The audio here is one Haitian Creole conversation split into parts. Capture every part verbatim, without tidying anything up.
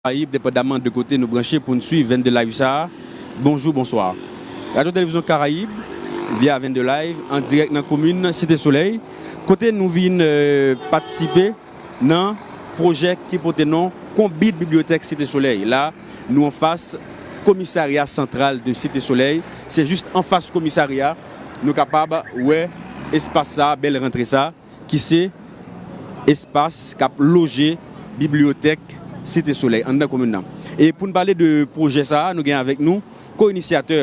Karayib, depandamman de kote nou branche pou n swiv vennde Live sa a. Bonjou, bonswa. Radyo Televizyon Karayib, via vennde Live, an dirèk nan komin Site Solèy, kote nou vin, euh, patisipe nan pwojè ki pote non Konbit Bibliyotèk Site Solèy. La, nou anfas Komisarya Santral de Site Solèy. Se jis anfas komisarya, nou kapab wè espas sa, bèl rantre sa, ki se espas k ap loje bibliyotèk Site Solèy, anndan komin nan. E pou n pale de pwojè sa a, nou gen avèk nou ko-inisyatè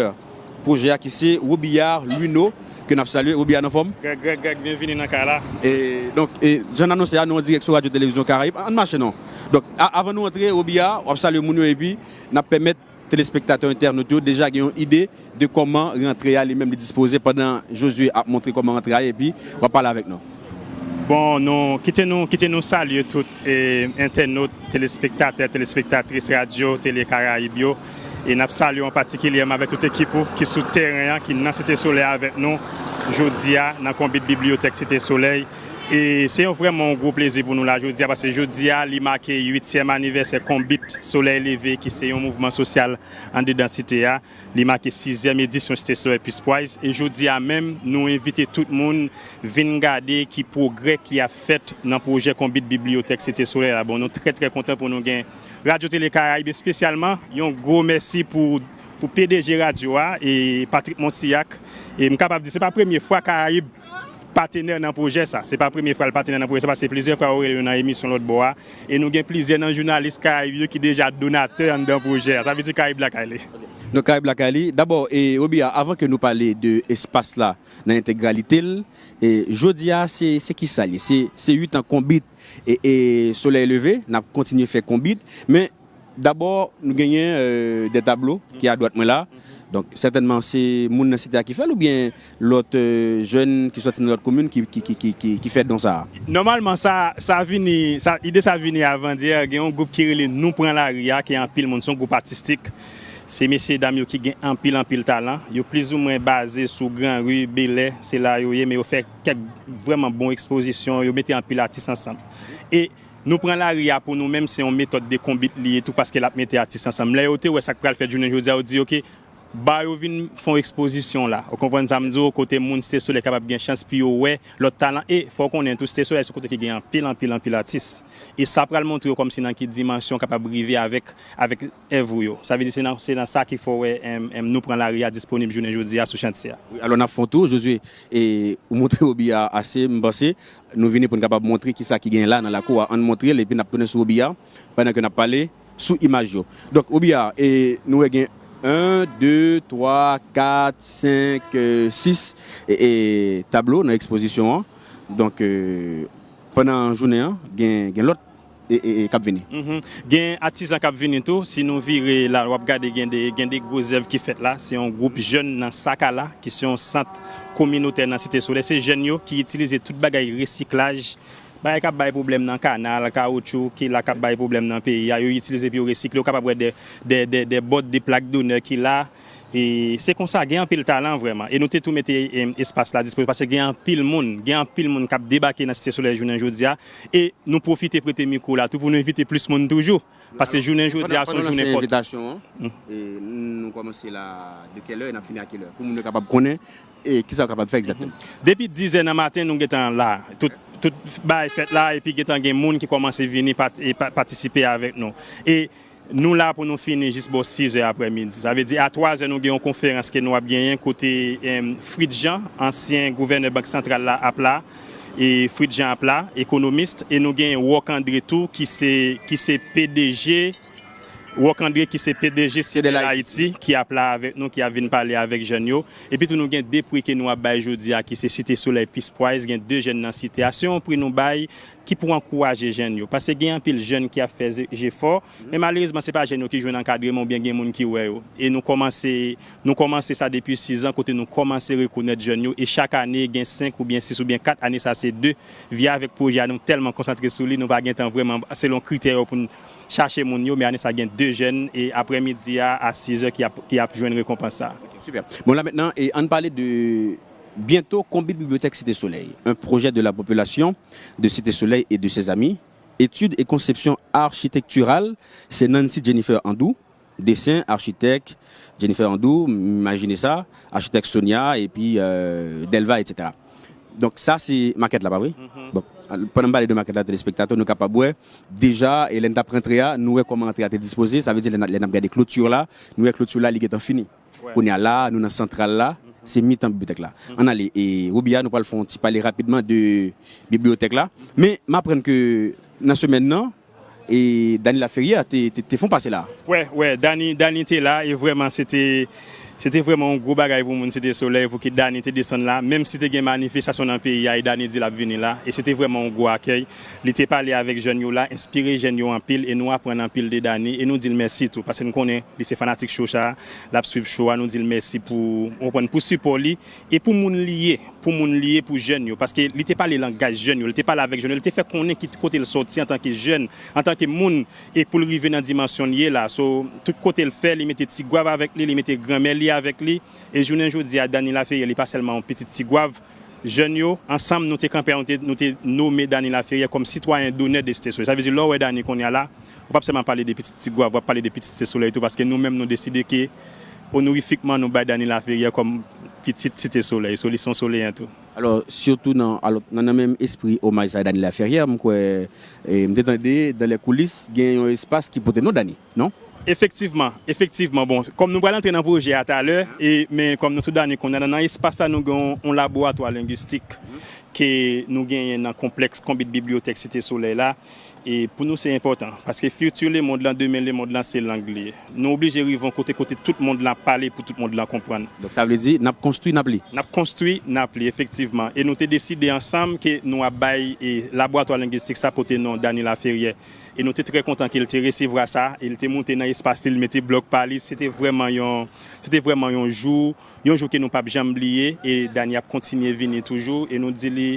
pwojè a ki se Robillard Luino, ke n ap salye. Robillard, anfòm? Grèg, Grèg, Grèg, byenvini nan kay la. E, donk, e, jan n anonse a, nou an dirèk sou Radyo Televizyon Karayib. Ann mache non. Donk, a, avan nou antre, Robillard, w ap salye moun yo epi n ap pèmèt telespektatè, entènot yo deja gen yon ide de kòman rantre a li menm li dispoze pandan Josué ap montre kòman rantre a ye, epi w ap pale avèk nou. Bon, nou, kite nou, kite nou salye tout, e, entènot, telespektatè, telespektatris Radyo Tele Karayib yo. E n ap salye w an patikilyèman avèk tout ekip ou ki sou tèren an, ki nan Site Solèy avèk nou jodi a nan Konbit Bibliyotèk Site Solèy. E se yon vrèman yon gwo plezi pou nou la jodi a, paske jodi a, li make uityèm anivèsè Konbit Solèy Leve, ki se yon mouvman sosyal andedan site a. Li make sizyèm edisyon Site Solèy Peace Prize. E jodi a menm, nou envite tout moun vin gade ki pwogrè ki ap fèt nan pwojè Konbit Bibliyotèk Site Solèy la. Bon, nou trè, trè kontan pou nou gen Radyo Tele Karayib, espesyalman, yon gwo mèsi pou, pou P D G radyo a, e Patrick Monsillac. E m kapab di, se pa premye fwa Karayib patenè nan pwojè sa. Se pa premye fwa l patenè nan pwojè sa, paske plizyè fwa yo rele nou nan emisyon lòt bò a. E nou gen plizyè nan jounalis Karayib yo ki deja donatè anndan pwojè a. Sa vle di Karayib lakay li. Donk, Karayib lakay li. Dabò, e, Robillard, avan ke nou pale de espas la nan entegralite l, e, jodi a, se, se ki sa l ye? Se, se uit an konbit e, e Solèy Leve, n ap kontinye fè konbit, men dabò, nou genyen, euh, de tablo ki adwat mwen la. Donk, sètènman, se moun nan site a ki fè l oubyen lòt, euh, jèn ki sòti nan lòt komin ki, ki, ki, ki, ki, ki fè don sa a? Nòmalman, sa, sa vini, sa, ide sa vini avandyè, gen yon gwoup ki rele Nou Pran Lari a, ki anpil moun, se yon gwoup atistik. Se mesye dam yo ki gen anpil, anpil talan. Yo plizoumwen baze sou Gran Ri, Belè, se la yo ye, men yo fè kèk vrèman bon ekspozisyon, yo mete anpil atis ansanm. E Nou Pran Lari a pou nou menm, se yon metòd de konbit li ye tou, paske l ap mete atis ansanm. Lè yo te wè sa k pral fèt jounen jodi a, yo di, oke, ba yo vin fè yon ekspozisyon la. Ou konprann sa m di w? Kote moun Site Solèy kapab gen chans pou yo wè lòt talan. E fò w konnen tou, Site Solèy se kote ki gen anpil, anpil, anpil atis. E sa pral montre w kòmsi nan ki dimansyon w kapab rive avèk, avèk èv ou yo. Sa vle di se nan, se nan sa ki fè w wè, em, em, Nou Pran Lari a disponib jounen jodi a sou chantye a. Wi, alò n ap fè yon tou, Josué, e ou montre Robillard ase, m panse. Nou vini pou n kapab montre kisa ki gen la nan lakou a. Ann montre l, epi n ap tounen sou Robillard pandan ke n ap pale sou imaj yo. Donk, Robillard, e nou wè gen en, de, twa, kat, senk, e, sis, e, e, tablo nan ekspozisyon an. Donk, e, pandan jounen an, gen, gen lòt, e, e, e, k ap vini. Mhm. Gen atizan k ap vini tou. Si nou vire la, w ap gade gen de, gen de gwo zèv ki fèt la. Se yon gwoup jèn nan Sakala, ki se yon sant kominotè nan Site Solèy. Se jèn yo ki itilize tout bagay resiklaj, bagay k ap bay pwoblèm nan kanal, kawoutchou, ki la k ap bay pwoblèm nan peyi a, yo itilize pou yo resikle. Ou kapab wè de, de, de, de bòt, de plak donè ki la. E se konsa, gen anpil talan vrèman. E nou te tou mete, em, espas la disponib, paske gen anpil moun, gen anpil moun k ap debake nan Site Solèy jounen jodi a. E nou pwofite prete mikwo la tou pou nou envite plis moun toujou. Paske jounen jodi a se yon jounen pòt. Pandan, pandan w lanse envitasyon an, e, nou kòmanse la de kèlè e n ap fini a kèlè? Pou moun yo kapab konnen, e, kisa yo kapab fè egzakteman. Mhm. Depi dizè nan maten, nou gentan la. Tout, tout bagay fèt la, epi gentan gen moun ki kòmanse vini pat-, e, pa-, patisipe avèk nou. E nou la pou nou fini jis bò sizè aprèmidi. Sa vle di, a twazè, nou gen yon konferans ke nou ap genyen kote, em, Fritz Jean, ansyen gouvènè Bank Santral la, ap la. E Fritz Jean ap la, ekonomis, e nou gen Rock André tou, ki se, ki se P D G, Rock André, ki se P D G Cedel Haïti, ki ap la avèk nou, ki ap vin pale avèk jèn yo. Epi tou, nou gen de pri ke nou ap bay jodi a, ki se Site Solèy Peace Prize, gen de jèn nan site a. Se yon pri nou bay ki pou ankouraje jèn yo. Paske gen anpil jèn ki ap fè ze-, jefò, men malerezman, se pa jèn yo ki jwenn ankadreman oubyen gen moun ki wè yo. E nou kòmanse Nou kòmanse sa depi sizan, kote nou kòmanse rekonèt jèn yo, e chak ane, gen senk oubyen sis oubyen kat, ane sa se de, via avèk pwojè a, nou tèlman konsantre sou li, nou pa gen tan vrèman, selon kritè yo, pou n chache moun yo, men ane sa gen de jèn, e aprèmidi a, a sizè, ki ap, ki ap jwenn rekonpans sa a. Sipè. Bon, la mentnan, e ann pale de byento Konbit Bibliyotèk Site Solèy, un projet de la population de Cité Soleil et de ses amis. études et conception architecturale, c'est Nancy Jennifer Andou. Desen, achitèk Jennifer Andou, m imajine sa, achitèk Sonia, epi euh, Delva, etsetera. Donk, sa se makèt la, pa vre? Bon, pandan m pale de makèt la, telespektatè, nou kapab wè, deja, e lè n t ap rantre a, nou wè kòman antre a te dispoze, sa vle di lè n ap, lè n ap gade kloti la, nou wè kloti la, li gentan fini. Kounye a la, nou nan santral la, se mitan bibliyotèk la. Ann ale, e Roubia, nou pral fè yon ti pale rapidman de bibliyotèk la. Men, m aprann ke nan semèn nan, e Dany Laferrière te, te, te fè yon pase la. Wè, wè, Dany, Dany te la, e vrèman, se te, se te vrèman yon gwo bagay pou moun Site Solèy, pou ke Dany te desann la, menm si te gen manifestasyon nan peyi a, e Dany di l ap vini la, e se te vrèman yon gwo akèy. Li te pale avèk jèn yo la, enspire jèn yo anpil, e nou aprann anpil de Dany, e nou di l mèsi tou, paske n konnen li se fanatik show sa, l ap swiv show a, nou di l mèsi pou, w konprann, pou sipò li, e pou moun li ye, pou moun li ye, pou jèn yo, paske li te pale langaj jèn yo, li te pale avèk jèn yo, li te fè konnen ki kote l sòti antanke jèn, antanke moun, e pou l rive nan dimansyon l ye la. So, tout kote l fè, li mete Ti Gwav avèk li, li mete granmè li avèk li, e jounen jodi a, Dany Laferrière, li pa sèlman yon pitit Ti Gwav, jèn yo, ansanm, nou te kanpe a, nou te, nou te nome Dany Laferrière kòm sitwayen donè de Site Solèy. Sa vle di, lè w wè Dany kounye a la, ou p ap sèlman pale de pitit Ti Gwav, w ap pale de pitit Site Solèy tou, paske nou menm, nou deside ke, onorifikman, nou bay Dany Laferrière kòm pitit Site Solèy. So, li se yon Soleyen tou. Alò, sitou nan, alò, nan, nan menm espri omaj sa Dany Laferrière, m kwè, e, m te tande, dans les coulisses, gen yon espas ki pote non Dany, non? Efektivman, efektivman. Bon, kòm nou pral antre nan pwojè a talè, e, men kòm nou sou Dany kounye a, nan espas la, nou gen yon, yon laboratwa lengistik ke nou genyen nan konplèks Konbit Bibliyotèk Site Solèy la. E pou nou, se enpòtan, paske future lemonn lan, demen lemonn lan, se lang li ye. Nou oblije rive yon kote, kote tout mond lan ap pale pou tout mond lan konprann. Donk, sa vle di, n ap konstwi, n ap li. N ap konstwi, n ap li, efektivman. E nou te deside ansanm ke nou ap bay, e, laboratwa lengistik sa pote non Dany Laferrière. E nou te trè kontan ke l te resevwa sa, e l te moute nan espas li, l mete blòk pa li. Se te vrèman yon, se te vrèman yon jou, yon jou ke nou p ap janm bliye, e Dany ap kontinye vini toujou, e nou di li,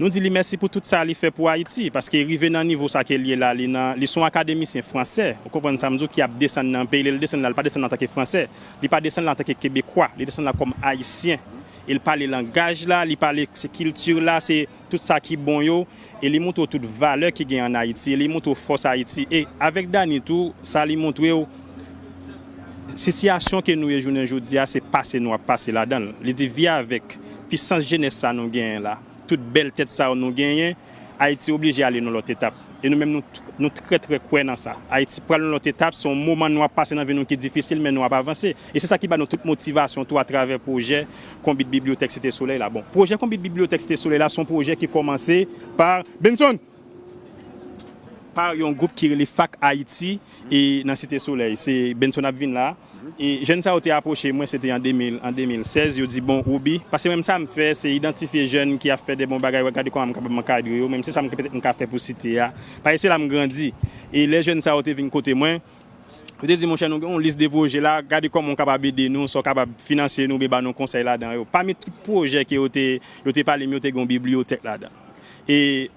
nou di li mèsi pou tout sa li fè pou Ayiti, paske rive nan nivo sa ke l ye la, li nan, li se yon akademisyen fransè, ou konprann sa m di w, ki ap desann nan peyi, lè l desann la, li pa desann la antanke fransè, li pa desann la antanke kebekwa, li desann la kòm ayisyen, e l pale langaj la, li pale se kilti la, se tout sa ki bon yo, e li montre w tout valè ki gen ann Ayiti, e li montre w fòs Ayiti. E avèk Dany tou, sa li montre w, sitiyasyon ke nou ye jounen jodi a, se pase nou ap pase ladan l. Li di, vi avèk pisans jenès sa nou genyen la, tout bèl tèt sa yo nou genyen, Ayiti oblije ale nan lòt etap. E nou menm, nou, nou trè, trè kwè nan sa. Ayiti pral nan lòt etap, se yon moman nou ap pase nan vi nou ki difisil, men nou ap avanse. E se sa ki ba nou tout motivasyon tou atravè pwojè Konbit Bibliyotèk Site Solèy la. Bon, pwojè Konbit Bibliyotèk Site Solèy la, se yon pwojè ki kòmanse pa Benson! Pa yon gwoup ki rele Fak Ayiti, e nan Site Solèy. Se Benson ap vin la. E jèn sa yo te apwoche mwen, se te an de mil, an de mil sèz, yo di, "Bon, Roby, paske mwen, sa m fè, se idantifye jèn ki ap fè de bon bagay, wè, gade kòman m kapab ankadre yo, menm se sa m, petèt m ka fè pou site a." Paske se la m grandi. E lè jèn sa yo te vin kote mwen, yo te di, "Monchè, nou gen yon lis de pwojè la, gade kòman w kapab ede nou, sa w kapab finanse nou, oubyen ba nou konsèy ladan yo." Pami tout pwojè ke yo te, yo te pale m, yo te gen yon bibliyotèk ladan. E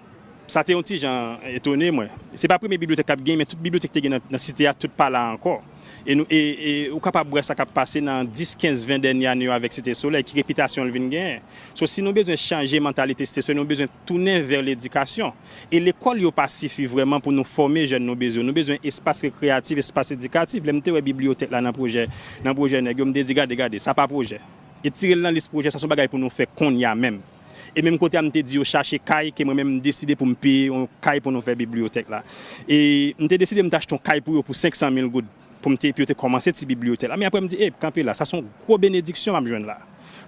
sa te yon ti jan etone mwen. Se pa premye bibliyotèk k ap genyen, men tout bibliyotèk te gen nan, nan site a, tout pa la ankò. E nou, e, e ou kapab wè sa k ap pase nan dis, kenz, ven dènye ane yo avèk Site Solèy, ki repitasyon l vin genyen. So, si nou bezwen chanje mantalite Site Solèy, nou bezwen tounen vè ledikasyon. E lekòl yo pa sifi vrèman pou nou fòme jèn nou bezwen. Nou bezwen espas rekreyatif, espas edikatif. Lè m te wè bibliyotèk la nan pwojè, nan pwojè nèg yo, m te di, "Gade, gade, sa pa pwojè." Etire l nan lis pwojè, sa se yon bagay pou nou fè kounye a menm. E menm kote a, m te di yo chache kay, ke mwen menm m deside pou m peye yon kay pou nou fè bibliyotèk la. E m te deside m te achte yon kay pou yo pou senk san mil goud, pou m te, pou yo te kòmanse ti bibliyotèk la. Men apre m di, "E, kanpe la, sa se yon gwo benediksyon m ap jwenn la.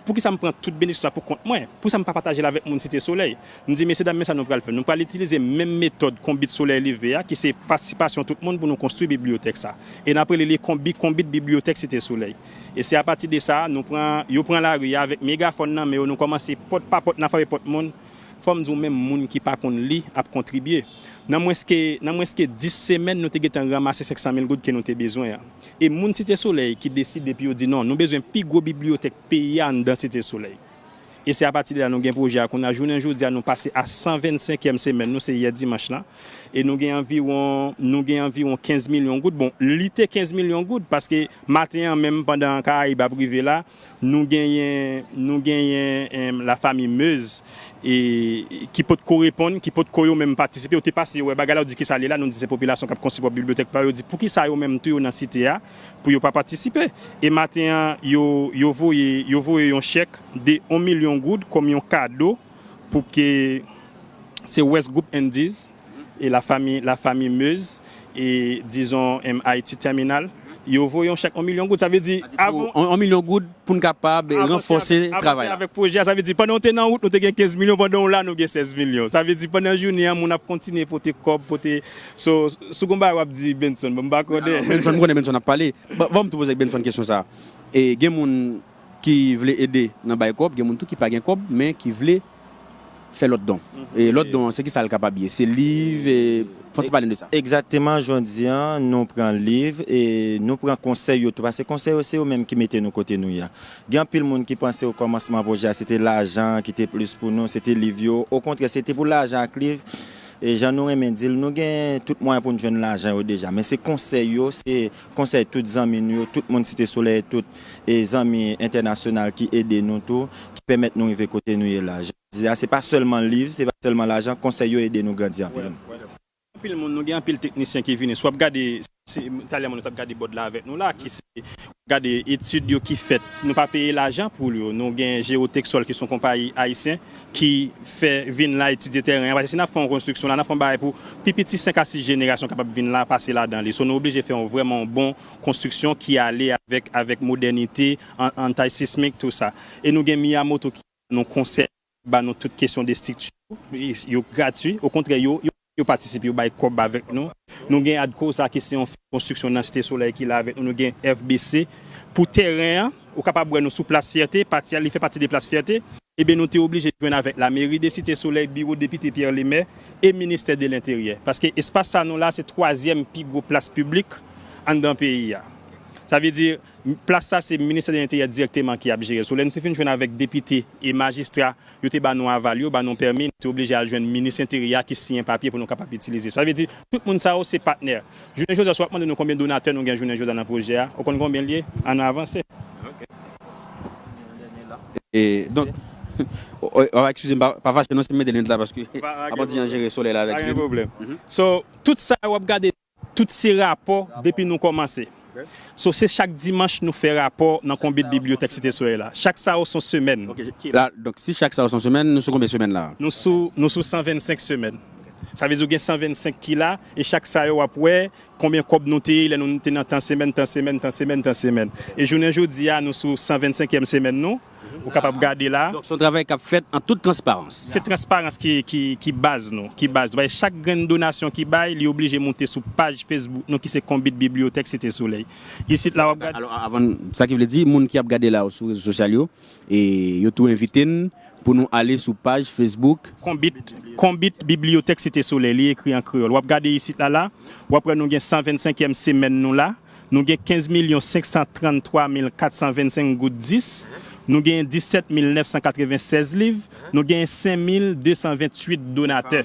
Poukisa m pran tout benediksyon sa pou kont mwen? Poukisa m pa pataje l avèk moun Site Solèy?" M di, "Mesyedam, men sa nou pral fè. Nou pral itilize menm metòd Konbit Solèy Leve a, ki se patisipasyon tout moun pou nou konstwi bibliyotèk sa. E n ap rele li Konbi, Konbit Bibliyotèk Site Solèy." E se apati de sa, nou pran, yo pran lari a avèk megafòn nan men yo, nou kòmanse pòt pa pòt, n a frape pòt moun. Fò m di w, menm moun ki pa konn li ap kontribye. Nan mwens ke, nan mwens ke dis semèn, nou te gentan ranmase senk san mil goud ke nou te bezwen an. E moun Site Solèy ki deside epi yo di, "Non, nou bezwen pi gwo bibliyotèk peyi a anndan Site Solèy." E se apati de la nou gen pwojè a kounye a. Jounen jodi a, nou pase a san vennsenkyèm semèn nou, se yè dimanch lan. E nou gen anviwon, nou gen anviwon kenz milyon goud. Bon, li te kenz milyon goud, paske maten an menm, pandan Karayib ap rive la, nou genyen, nou genyen, em, lafanmi Meuse, e ki potko reponn, ki potko yo menm patisipe, yo te pase, yo wè bagay la, yo di kisa l ye la, nou di se popilasyon k ap konstwi pwòp bibliyotèk pa yo, yo di poukisa yo menm tou yo nan site a, pou yo pa patisipe. E maten an, yo, yo voye, yo voye yon chèk de yon milyon goud kòm yon kado pou ke se West Group Indies e la famille, la famille Meuse e, dizon, M I T Terminal, yo voye yon chèk yon milyon goud. Sa vle di, avan, yon, yon milyon goud pou n kapab ranfòse travay la. Avè-, avanse avèk pwojè a, sa vle di, pandan w te nan wout, nou te gen kenz milyon, pandan w la, nou gen sèz milyon. Sa vle di, pandan jounen an, moun ap kontinye pote kòb, pote, so, si w gon bagay w ap di Benson, bon, m pa konnen. Benson, m konnen Benson ap pale. Ban, ban m tou poze Benson kesyon sa. E gen moun ki vle ede nan bay kòb, gen moun tou ki pa gen kòb, men ki vle fè lòt don. E lòt don an, se kisa l kapab ye? Se liv, e, fò n ti pale n de sa. Egzakteman, jodi a, nou pran liv, e nou pran konsèy yo tou, paske konsèy yo, se yo menm ki mete nou kote nou ye a. Gen anpil moun ki panse o kòmansman pwojè a, se te lajan ki te plis pou nou, se te liv yo. Okontrè, se te pou lajan ak liv. E jan nou renmen di l, nou gen tout mwayen pou n jwenn lajan yo deja. Men se konsèy yo, se konsèy tout zanmi nou yo, tout moun Site Solèy, tout, e, zanmi entènasyonal ki ede nou tou, ki pèmèt nou rive kote nou ye la. Jodi a, se pa sèlman liv, se pa sèlman lajan, konsèy yo ede nou grandi anpil. Anpil moun, nou gen anpil teknisyen ki vini. Si w ap gade, se, talè moun yo t ap gade bòd la avèk nou la, ki se, gade etid yo ki fèt. Nou pa peye lajan pou yo. Nou gen Geotexol ki se yon konpayi ayisyen ki fè vin la etidye tèren an. Paske si n ap fè yon konstriksyon la, n ap fè yon bagay pou pi piti senk a sis jenerasyon kapab vin la, pase ladan li. So, nou oblije fè yon vrèman yon bon konstriksyon ki ale avèk, avèk modènite, an, anti-sismic, tou sa. E nou gen Miyamoto ki ba nou konsèy, ba nou tout kesyon de estrikti. Yo gratui. Okontrè, yo, yo, yo patisipe, yo bay kòb avèk nou. Nou gen Adco sa ki se yon konstriksyon nan Site Solèy ki la avèk nou. Nou gen F B C. Pou tèren an, ou kapab wè nou sou Plas Fyète, pati a, li fè pati de Plas Fyète. Ebyen, nou te oblije jwenn avèk lameri de Site Solèy, biwo depite Pierre Lemaire e ministè de Lenteryè. Paske espas sa nou la, se twazyèm pi gwo plas piblik anndan peyi a. Sa vle di, plas sa, se ministè de Lenteryè dirèkteman ki ap jere l. So, lè nou te fin jwenn avèk depite e majistra, yo te ba nou aval yo, ba nou pèmi, nou te oblije al jwenn minis Enteryè a ki siyen papye pou nou kapab itilize. Sa vle di, tout moun sa yo se patnè. Jounen jodi a, si w ap mande nou konbyen donatè nou gen jounen jodi a nan pwojè a, ou konn konbyen l ye? Ann avanse. E, donk, o, o, o, eskize m, pa, pa fache non, si m mete lint la, paske avan di an jere solèy la avèk zye m. So, tout sa w ap gade, tout se rapò depi nou kòmanse. So, se chak dimanch nou fè rapò nan konbit bibliyotèk Site Solèy la. Chak sa yo se yon semèn. Ok, la, donk, si chak sa yo se yon semèn, nou sou konbyen semèn la? Nou sou, nou sou san vennsenk semèn. Sa vle di ou gen san vennsenk ki la, e chak sa yo w ap wè, konbyen kòb nou te ye lè nou te nan tan semèn, tan semèn, tan semèn, tan semèn. E jounen jodi a, nou sou san vennsenkyèm semèn nou. Ou kapab gade la. Donk, se yon travay k ap fèt an tout transparans. Se transparans ki, ki, ki baz nou, ki baz nou. Paske chak grenn donasyon ki bay, li oblije moute sou paj Facebook nou ki se Konbit Bibliyotèk Site Solèy. Isit la, w ap gade. Alò, avan, sa ki vle di, moun ki ap gade la sou rezo sosyal yo, e yo tou envite n pou nou ale sou paj Facebook Konbit, Konbit Bibliyotèk Site Solèy, li ekri an kreyòl. W ap gade isit la, la, w ap wè nou gen san vennsenkyèm semèn nou la. Nou gen kenz milyon senk san tranntwa mil kat san vennsenk goud dis. Nou gen disèt mil nèf san katrevensèz liv. Nou gen senk mil de san venntuit donatè.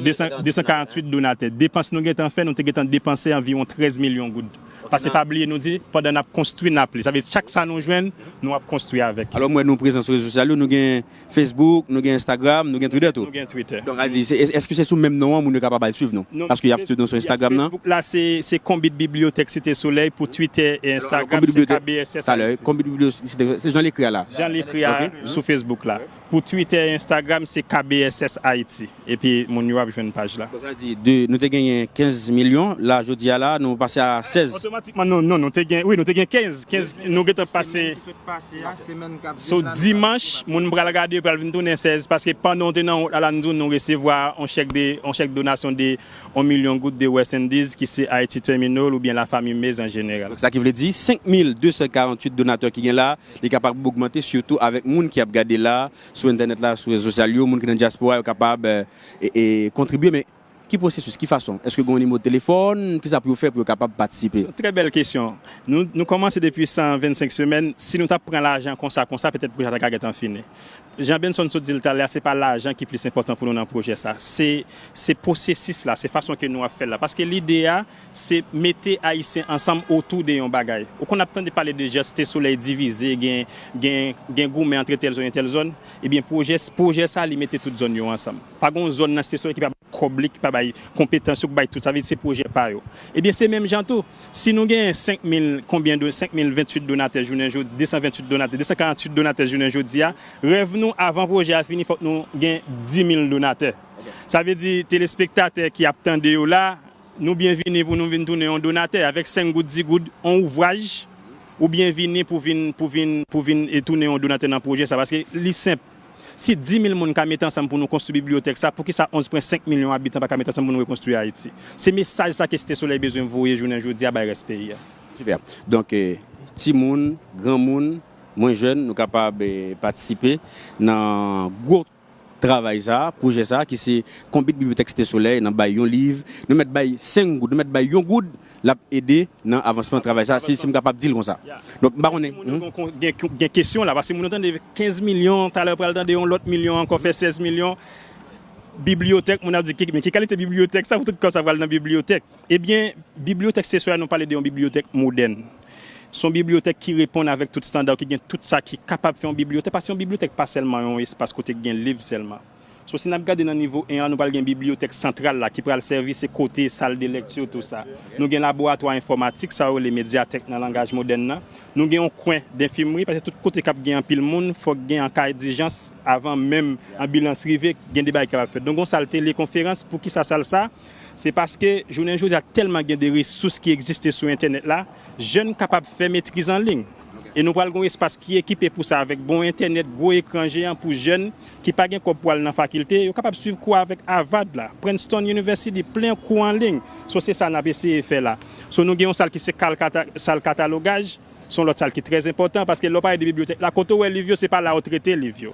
De san, de san karanntuit donatè. Depans nou gentan fè, nou te gentan depanse anviwon trèz milyon goud. Paske pa bliye nou di, pandan n ap konstwi, n ap li. Sa vle di, chak sa nou jwenn, nou ap konstwi avèk. Alò, m wè nou prezan sou rezo sosyal yo, nou gen Facebook, nou gen Instagram, nou gen Twitter tou. Nou gen Twitter. Donk, a di, se, èske se sou menm non an moun yo kapab al swiv nou? Paske y ap swiv nou sou Instagram nan. Facebook la, se, se Konbit Bibliyotèk Site Solèy, pou Twitter e Instagram, se K B S S Haïti. Talè, Konbit Bibliyotèk, se jan l ekri a la. Jan l ekri a sou Facebook la. Pou Twitter e Instagram, se K B S S Haïti. Epi moun yo ap jwenn paj la. Donk, sa di, de, nou te genyen kenz milyon, la, jodi a la, nou pase a sèz. Otomatikman, non, non, nou te gen, wi, nou te gen kenz, kenz, nou gentan pase. So, dimanch, moun pral gade, yo pral vin tounen sèz, paske pandan w te nan wout la, la, nou di w nou resevwa yon chèk de, yon chèk donasyon de yon milyon goud de West Indies, ki se Haïti Terminal oubyen la famille Mez an jeneral. Donk, sa ki vle di, senk mil de san karanntuit donatè ki gen la, li kapab ogmante, sitou avèk moun ki ap gade la, sou entènèt la, sou rezo sosyal yo, moun ki nan dyaspora yo kapab, e, e, kontribye, men Ki pwosesis, ki fason? Èske gen yon nimewo telefòn? Kisa pou yo fè pou yo kapab patisipe? Se yon trè bèl kesyon. Nou, nou kòmanse depi san vennsenk semèn. Si nou t ap pran lajan konsa, konsa, petèt pwojè a ta ka gentan fini. Jan Benson sot di l talè a, se pa lajan ki plis enpòtan pou nou nan pwojè sa. Se, se pwosesis la, se fason ke nou ap fè l la. Paske lide a, se mete Ayisyen ansanm otou de yon bagay. Ou konn ap tande pale de jan Site Solèy divize, gen, gen, gen goumen antre tèl zòn e tèl zòn. Ebyen, pwojè, pwojè sa, li mete tout zòn yo ansanm. Pa gen yon zòn nan Site Solèy ki pa bay kòb li, ki pa bay konpetans yo, ki bay tout. Sa vle di se pwojè pa yo. Ebyen, se menm jan tou. Si nou gen senk mil, konbyen do, senk mil venntuit donatè jounen jodi, de san venntuit donatè, de san karanntuit donatè jounen jodi a, rèv nou, avan pwojè a fini, fòk nou gen dis mil donatè. Sa vle di, telespektatè ki ap tande yo la, nou byenvini pou nou vin tounen yon donatè. Avèk senk goud, dis goud, yon ouvwaj, ou byenvini pou vin, pou vin, pou vin e tounen yon donatè nan pwojè sa. Paske li senp. Si dis mil moun ka met ansanm pou nou konstwi bibliyotèk sa, poukisa onz pwen senk milyon abitan pa ka met ansanm pou nou rekonstwi Ayiti? Se mesaj sa ke Site Solèy bezwen voye jounen jodi a bay rès peyi a. Sipè. Donk, eh, timoun, granmoun, mwen jèn, nou kapab eh, patisipe nan gwo travay sa, pwojè sa, ki se konbit bibliyotèk Site Solèy nan bay yon liv. Nou mèt bay senk goud, nou mèt bay yon goud, l ap ede nan avansman travay sa, si, si m kapab di l konsa. Donk, m pa konnen. Si moun yo gen, gen, gen kesyon la, paske moun yo tande kenz milyon, talè yo pral tande yon lòt milyon ankò fè sèz milyon. Bibliyotèk, moun ap di, ki, men ki kalite bibliyotèk sa pou tout kò sa pral nan bibliyotèk? Ebyen, bibliyotèk se swa nou pale de yon bibliyotèk modèn. Se yon bibliyotèk ki reponn avèk tout estanda, ki gen tout sa ki kapab fè yon bibliyotèk, paske yon bibliyotèk pa sèlman yon espas kote k gen liv sèlman. So, si n ap gade nan nivo en an, nou pral gen bibliyotèk santral la ki pral sèvi se kote sal de lèkti tou sa. Nou gen laboratwa enfòmatik, sa yo rele medyatèk nan langaj modèn nan. Nou gen yon kwen denfimri, paske tout kote k ap gen anpil moun, fòk gen an ka dijans, avan menm anbilans rive, gen de bagay ki kapab fèt. Donk, gen yon sal telekonferans, poukisa sal sa? Se paske, jounen jodi a, tèlman gen de resous ki egziste sou entènèt la, jèn kapab fè metriz an liy. E nou pral gen yon espas ki ekipe pou sa avèk bon entènèt, gwo ekran jeyan pou jèn ki pa gen kòb pou al nan fakilte, yo kapab swiv kou avèk Harvard la, Princeton University, plen kou an liy. So se sa n ap eseye fè la. So nou gen yon sal ki se kal kata, sal katalogaj, se yon lòt sal ki trè enpòtan paske lè w pale de bibliyotèk la, kote w wè liv yo, se pa la yo trete liv yo.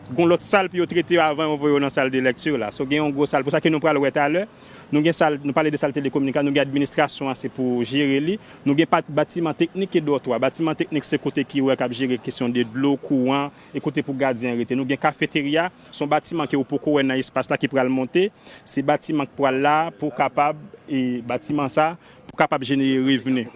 Gen yon lòt sal pou yo trete yo avan yo voye yo nan sal de lèkti la. So gen yon gwo sal pou sa ke nou pral wè talè. Nou gen sal, nou pale de sal telekominikasyon, nou gen administrasyon an, se pou jere li. Nou gen batiman teknik e dòtwa. Batiman teknik se kote ki wè k ap jere kesyon de dlo, kouran, e kote pou gadyen rete. Nou gen kafeterya, se yon batiman ke ou poko wè nan espas la ki pral monte. Se batiman k pral la pou kapab, e batiman sa, pou kapab jenere revni.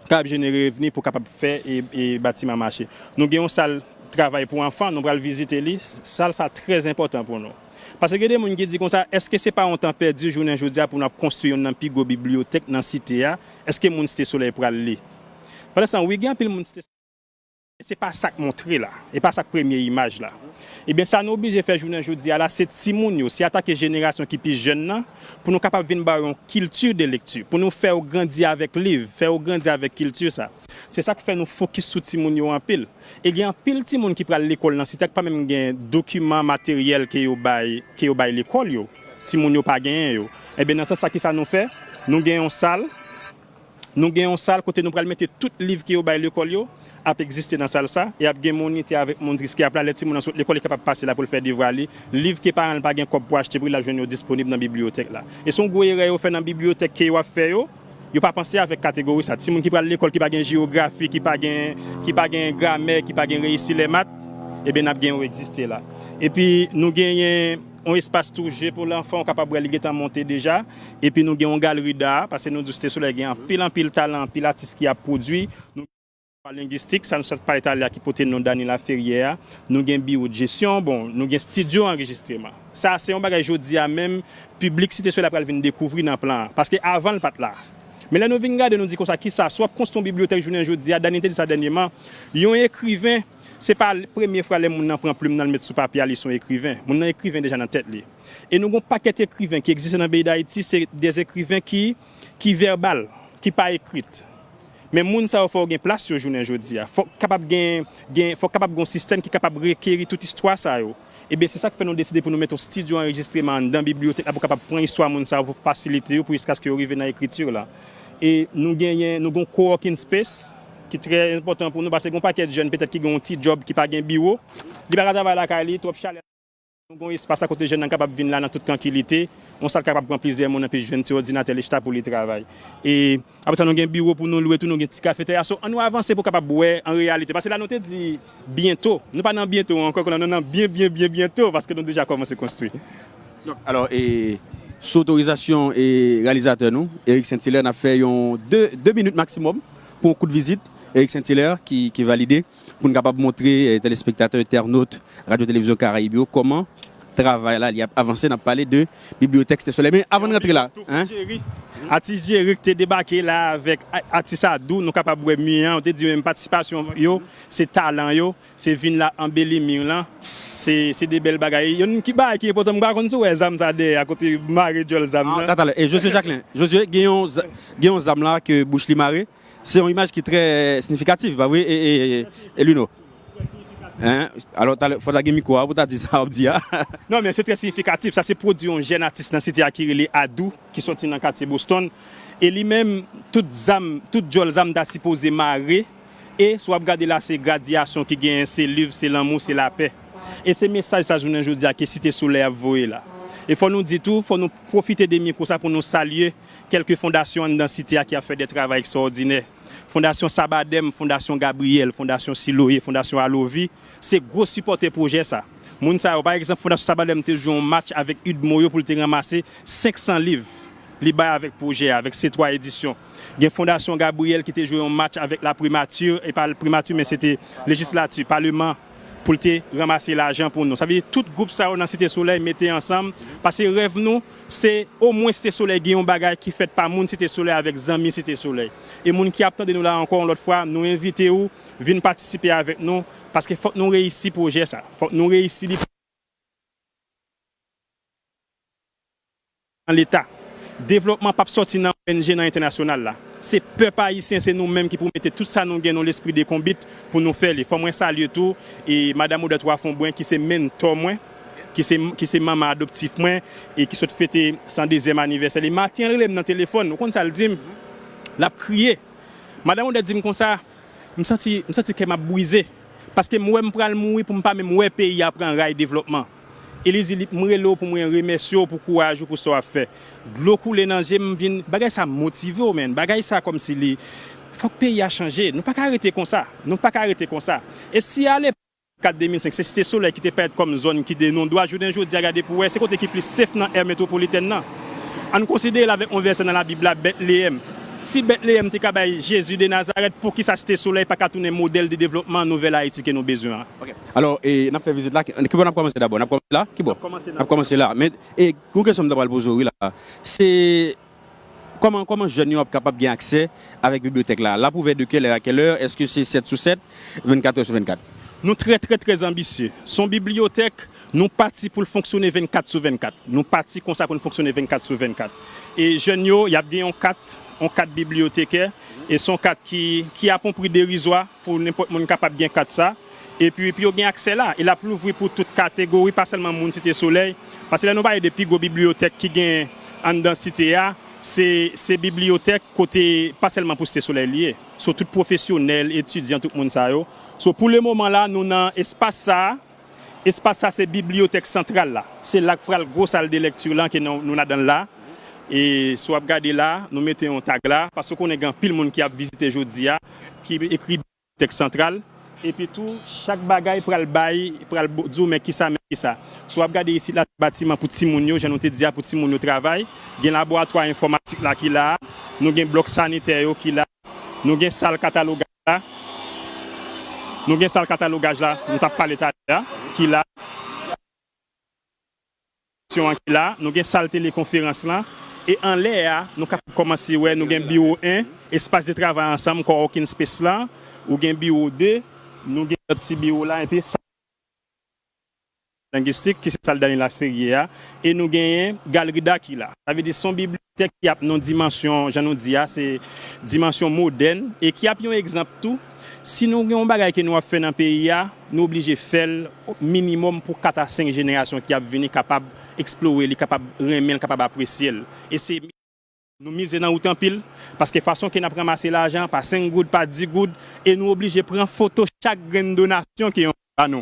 Kapab jenere revni pou kapab fè e, e batiman mache. Nou gen yon sal travay pou anfan, nou pral vizite li. Sal sa trè enpòtan pou nou. Paske gen de moun ki di konsa, èske se pa yon tan pèdi jounen jodi a pou n ap konstwi youn nan pi gwo bibliyotèk nan site a? Èske moun Site Solèy pral li? Pandan se tan, wi, gen anpil moun Site Solèy, men se pa sa k montre la. E pa sa k premye imaj la. Ebyen, sa nou oblije fè jounen jodi a la, se timoun yo, se atake jenerasyon ki pi jèn nan, pou nou kapab vin ba yo yon kilti de lekti, pou nou fè yo grandi avèk liv, fè yo grandi avèk kilti sa. Se sa k fè nou fokis sou timoun yo anpil. E gen anpil timoun ki pral lekòl nan site a ki pa menm gen dokiman, materyèl ke yo bay, ke yo bay lekòl yo. Timoun yo pa genyen yo. Ebyen, nan sans sa, kisa nou fè? Nou gen yon sal, nou gen yon sal kote nou pral mete tout liv ke yo bay lekòl yo, ap egziste nan sal sa, e ap gen monitè avèk monitrès ki ap la, lè timoun nan sot lekòl, li kapab pase la pou l fè devwa li. Liv ke paran l pa gen kòb pou achte pou li, l ap jwenn yo disponib nan bibliyotèk la. E se yon gwo erè yo fè nan bibliyotèk ke yo ap fè yo, yo pa panse avèk kategori sa. Timoun ki pral lekòl, ki pa gen jewografi, ki pa gen, ki pa gen gramè, ki pa gen reyisi lè mat, ebyen, n ap gen yo egziste la. Epi, nou genyen yon espas tou je pou lanfan, ou kapab wè li gentan monte deja. Epi, nou gen yon galri da, paske nou di Site Solèy gen anpil, anpil talan, anpil atis ki ap pwodui. Nou gen yon lengwistik, sa nou sot pale talè a ki pote non Dany Laferrière a. Nou gen biwo de jesyon, bon, nou gen estidyo anrejistreman. Sa, se yon bagay jodi a menm, piblik Site Solèy la pral vin dekouvri nan plan an. Paske avan, l pa t la. Men lè nou vin gade, nou di konsa, kisa, si w ap konstwi yon bibliyotèk jounen jodi a, Dany te di sa dènyèman, yon ekriven, se pa premye fwa lè moun nan pran plim nan l met sou papye a, li se yon ekriven. Moun nan ekriven deja nan tèt li. E nou gen yon pakèt ekriven ki egziste nan peyi Dayiti, se de ekriven ki, ki vèbal, ki pa ekrit. Men moun sa yo fò yo gen plas yo jounen jodi a. Fòk kapab gen, gen, fòk kapab gen yon sistèm ki kapab rekeri tout istwa sa yo. Ebyen, se sa k fè nou deside pou nou mete yon estidyo anrejistreman anndan bibliyotèk la pou kapab pran istwa moun sa yo pou fasilite yo pou jiskaske yo rive nan ekriti la. E nou genyen, nou gen yon coworking space ki trè enpòtan pou nou paske gen yon pakèt jèn petèt ki gen yon ti djòb ki pa gen biwo. Li pa ka travay lakay li, twòp chalè. Nou gen yon espas la kote jèn nan kapab vin la nan tout trankilite. Yon sal kapab pran plizyè moun, anpi jwenn ti òdinatè li chita pou li travay. E apre sa, nou gen biwo pou nou lwe tou, nou gen ti kafeterya. So, ann nou avanse pou kapab wè an reyalite. Paske la, nou te di byento. Nou pa nan byento ankò, kounye a nou nan byen, byen, byen, byento, paske nou deja kòmanse konstwi. Donk, alò, e, sou otorizasyon e reyalizatè nou, Eric Saint-Hilaire, n ap fè yon de, de minit maksimòm pou yon kout vizit. Eric Saint-Hilaire ki, ki valide pou n kapab montre e, telespektatè, entènot, Radyo Televizyon Karayib yo kòman travay la li ap avanse. N ap pale de bibliyotèk Site Solèy. Men avan n rantre la, hein? Atis Jerry ki te debake la avèk a- atis Adou, nou kapab wè mi an, ou te di menm patisipasyon yo, se talan yo, se vin la anbeli mi lan, se se de bèl bagay. Yon ki bagay ki enpòtan, m pa konn si w wè zam sa dèyè a kote mare djòl zam nan. Tatalè, e Josué Jacquelin, Josué, gen yon za- gen yon zam la ke bouch li mare, se yon imaj ki trè siyifikatif, pa vre, e, e, e, e Lino? Hein? Alò, talè, fò ta gen mikwo a pou ta di sa w ap di a. Non, men se trè siyifikatif. Sa se pwodui yon jèn atis nan site a ki rele Adou, ki sòti nan katye Boston. E li menm, tout zam, tout djòl zam ta sipoze mare. E si w ap gade la, se gradyasyon ki genyen, se liv, se lanmou, se lapè. E se mesaj sa jounen jodi a ke Site Solèy ap voye la. E fò nou di tou, fò nou pwofite de mikwo sa pou nou salye kèlke fondasyon anndan site a ki ap fè de travay ekstwòdinè. Fondasyon Sabadèm, Fondasyon Gabriyèl, Fondasyon Siloye, Fondasyon Alovi, se gwo sipòtè pwojè sa. Moun sa yo, pa egzanp, Fondasyon Sabadèm te jwe yon match avèk UDMO yo pou l te ranmase senk san liv. Li bay avèk pwojè a, avèk C twa Éditions. Gen Fondasyon Gabriyèl ki te jwe yon match avèk la primati, e pa primati, men se te lejislati, paleman, pou l te ranmase lajan pou nou. Sa vle di tout gwoup sa yo nan Site Solèy mete ansanm, paske rèv nou, se omwen Site Solèy gen yon bagay ki fèt pa moun Site Solèy avèk zanmi Site Solèy. E moun ki ap tande nou la ankò yon lòt fwa, nou envite w vin patisipe avèk nou, paske fòk nou reyisi pwojè sa. Fòk nou reyisi li nan Leta. Devlòpman p ap sòti nan O N G, nan entènasyonal la. Se pèp ayisyen, se nou menm ki pou mete tout sa nou gen, nou lespri de konbit pou nou fè li. Fò mwen salye tou e madanm Odette Wafon Brun ki se mentò mwen, ki se, ki se manman adoptif mwen e ki sot fete san dezyèm anivèsè li. Maten an, l rele m nan telefòn, ou konn sa l di m? L ap kriye. Madanm Odette di m konsa, m santi, m santi kè m ap brize. Paske m wè m pral mouri pou m pa menm wè peyi a pran ray devlòpman. Elizi, m rele w pou mwen remèsye w pou kouraj ou, pou sa w ap fè. Dlo koule nan je m, m vin, bagay sa motive w, menn. Bagay sa kòmsi li, fòk peyi a chanje. Nou pa ka rete konsa. Nou pa ka rete konsa. E si ale kat de mil senk, se Site Solèy ki te parèt kòm zòn ki de non dwat, jounen jodi a, gade pou wè, se kote ki plis sef nan air metropolitèn nan. Ann konsidere l avèk yon vèsè nan Labib la, Bètleyèm. Si Bètleyèm te ka bay Jezi de Nazarèt, poukisa Site Solèy pa ka tounen modèl de devlòpman Nouvèl Ayiti ke nou bezwen an? Alò, e, n ap fè vizit la. Ki, ki bò n ap kòmanse dabò? N ap kòmanse la? Ki bò? N ap kòmanse la. Men, e, yon kesyon m ta pral poze w, wi, la. Se kòman, kòman jèn yo ap kapab gen aksè avèk bibliyotèk la? L ap ouvè de kèlè a kèlè? Èske se sèt sou sèt, vennkat è sou vennkat? Nou trè, trè, trè anbisye. Se yon bibliyotèk, nou pati pou l fonksyone vennkat sou vennkat. Nou pati konsa pou n fonksyone vennkat sou vennkat. E jèn yo, y ap gen yon kat, yon kat bibliyotekè, e se yon kat ki, ki a yon pri derizwa pou nenpòt moun kapab gen kat sa. Epi, pou yo gen aksè la, e l ap louvri pou tout kategori, pa sèlman moun Site Solèy. Paske lè nou pale de pi gwo bibliyotèk ki gen anndan site a, se, se bibliyotèk kote pa sèlman pou Site Solèy li ye. So, tout pwofesyonèl, etidyan, tout moun sa yo. So, pou le moman la, nou nan espas sa a. Espas sa se bibliyotèk santral la. Se la k pral gwo sal de lèkti lan ke nou, nou ladan l la. E si w ap gade la, nou mete yon tag la, paske w konnen gen anpil moun ki ap vizite jodi a, ki ekri bibliyotèk santral. Epi tou, chak bagay pral bay, pral bo- di w men kisa, men kisa. Si w ap gade isit la, se batiman pou timoun yo, jan nou te di a, pou timoun yo travay. Gen laboratwa enfòmatik la ki la. Nou gen blòk sanitè yo ki la. Nou gen sal katalogaj la. Nou gen sal katalogaj la, nou t ap pale talè a, ki la. Ki la. Nou gen sal telekonferans lan. E anlè a, nou kapab kòmanse wè, nou gen biwo en, espas de travay ansanm, coworking space lan. Ou gen biwo de, nou gen lòt ti biwo la, epi sal lengistik, ki se sal Danilas Ferrier a, e nou genyen galeri da ki la. Sa vle di se yon bibliyotèk ki ap nan dimansyon, jan nou di a, se dimansyon modèn, e ki ap yon egzanp tou. Si nou gen yon bagay ke nou ap fè nan peyi a, nou oblije fè l minimòm pou kat a senk jenerasyon ki ap vini kapab eksplore li, kapab renmen l, kapab apresye l. E se Nou mize nan wout anpil, paske fason ke n ap ranmase lajan, pa senk goud, pa dis goud, e nou oblije pran foto chak grenn donasyon ke yon moun ba nou.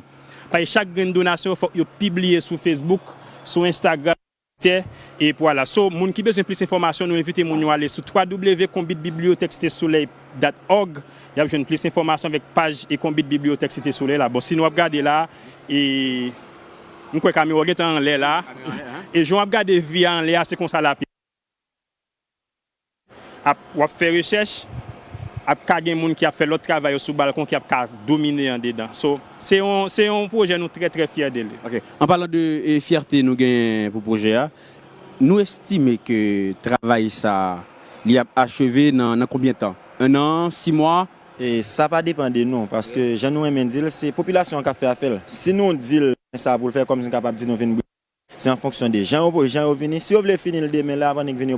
Paske chak grenn donasyon, fòk yo pibliye sou Facebook, sou Instagram, Twitter, e vwala. So, moun ki bezwen plis enfòmasyon, nou envite moun yo ale sou w w w konbit bibliyotèk site solèy dot org. Y ap jwenn plis enfòmasyon avèk paj e konbit bibliyotèk site solèy la. Bon, si nou ap gade la, e m kwè kamera w gentan anlè la. E jan w ap gade vi a anlè a, se konsa l ap ap, w ap fè rechèch, ap ka gen moun ki ap fè lòt travay yo sou balkon ki ap ka domine andedan. So, se yon, se yon pwojè nou trè, trè fyè de li. Ok. An palan de, e, fyète nou gen pou pwojè a, nou estime ke travay sa, li ap acheve nan, nan konbyen tan? En an, sis mwa? E sa pa depann de nou, paske jan nou renmen di l, se popilasyon an k ap fè afè l. Si nou di l sa pou l fè, kòmsi n kapab di nou vin bri-, se an fonksyon de jan yo, jan yo vini. Si yo vle fini l demen la, avan nèg vini, yo